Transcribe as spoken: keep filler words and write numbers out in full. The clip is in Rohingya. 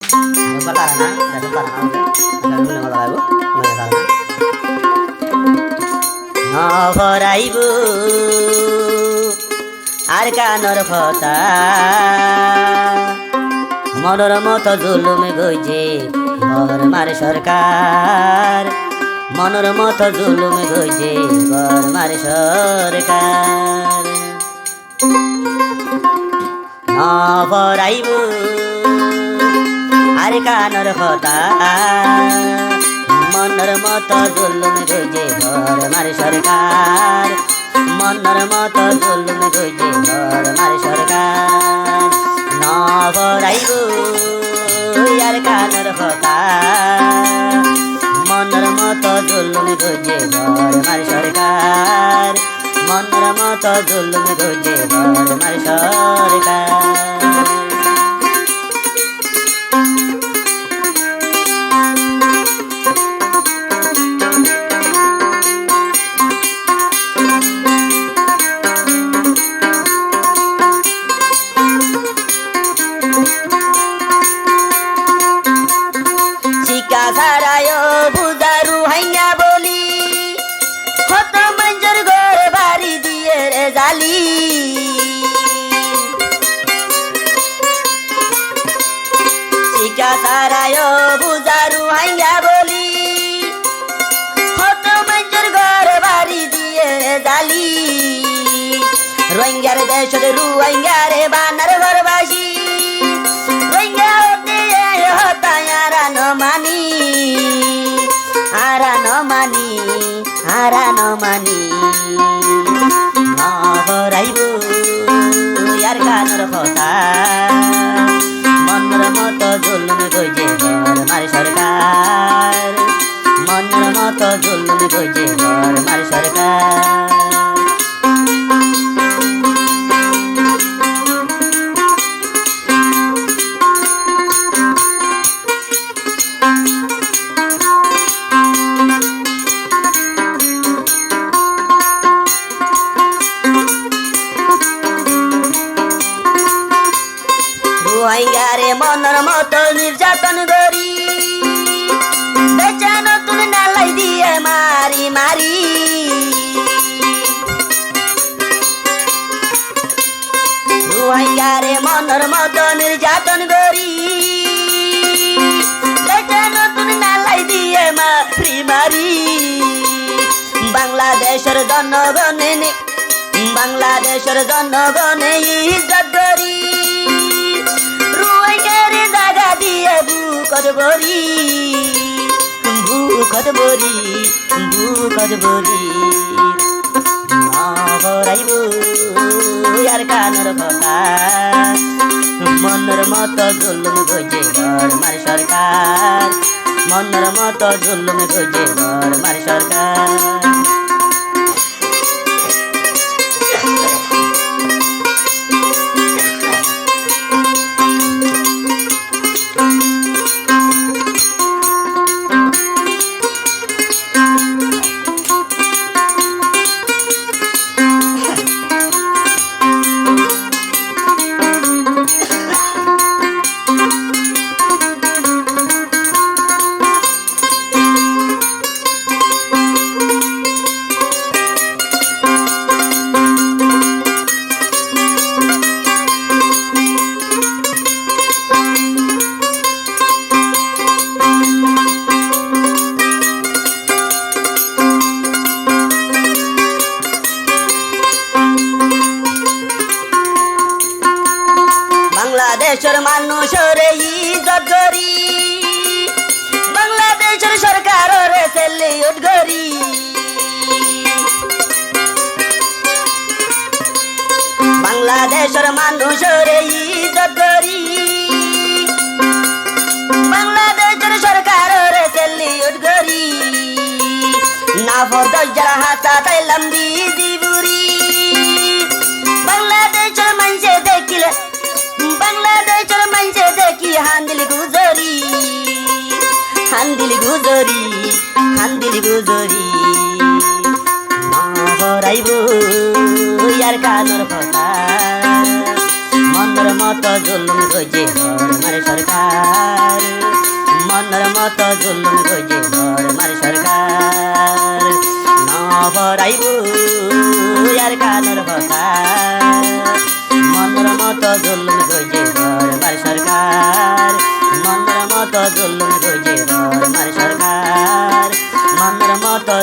Arekbar tarana, arekbar tarana, arekbar tarana. No foraibó Arkanor hotá. Monor moto zulum goijje Bormar sorkar. Monor moto zulum goijje Bormar sorkar. No foraibó Arkanor hotá. Monor moto zulum goijje Bormar sorkar. Monor moto zulum goijje Bormar sorkar. No foraibó Arkanor hotá. Monor moto zulum goijje Bormar sorkar. Monor moto zulum goijje Bormar sorkar. Cíkka sára yó buzá Ruáingga bóli, hotó maincór gór bari diyé re zali. Cíkka sára yó buzá Ruáingga bóli, hotó maincór gór bari diyé re zali. Ruáinggar decót Ruáinggare banar gór bací. Ruáingga hoté e hotá añára no maní, añára no maní, añára no maní. No foraibó Arkanor hotá. Monor moto zulum goijje Bormar sorkar. Monor moto zulum goijje Bormar sorkar. Ruáinggare monor moto nirzaton gorí, becanotún nalai diyé mari mari. Ruáinggare monor moto nirzaton gorí, becanotún nalai diyé mari mari. Bangladecór zonogone ne Bangladecór zonogone izzot gorí, Ruáinggare zaga diyé bukot borí, bukot borí, bukot borí. No foraibó Arkanor hotá. Monor moto zulum goijje Bormar sorkar. Monor moto zulum goijje Bormar sorkar. Bangladecór manúicoré izzot gorí, Bangladecór sorkaroré salute gorí. Bangladecór manúicoré izzot gorí, Bangladecór sorkaroré salute gorí. Nafo doijjar hásatái lambí ziburi, Bangladecór maincé dekíle Bangladecór maincé dekí handil guzori, handil guzori, handil guzori. No foraibó Arkanor hotá. Monor moto zulum goijje Bormar sorkar. moto zulum goijje Bormar sorkar, no foraibó yar kanor hotá. Monor moto zulum goijje Bormar sorkar, monor moto zulum goijje Bormar sorkar, monor moto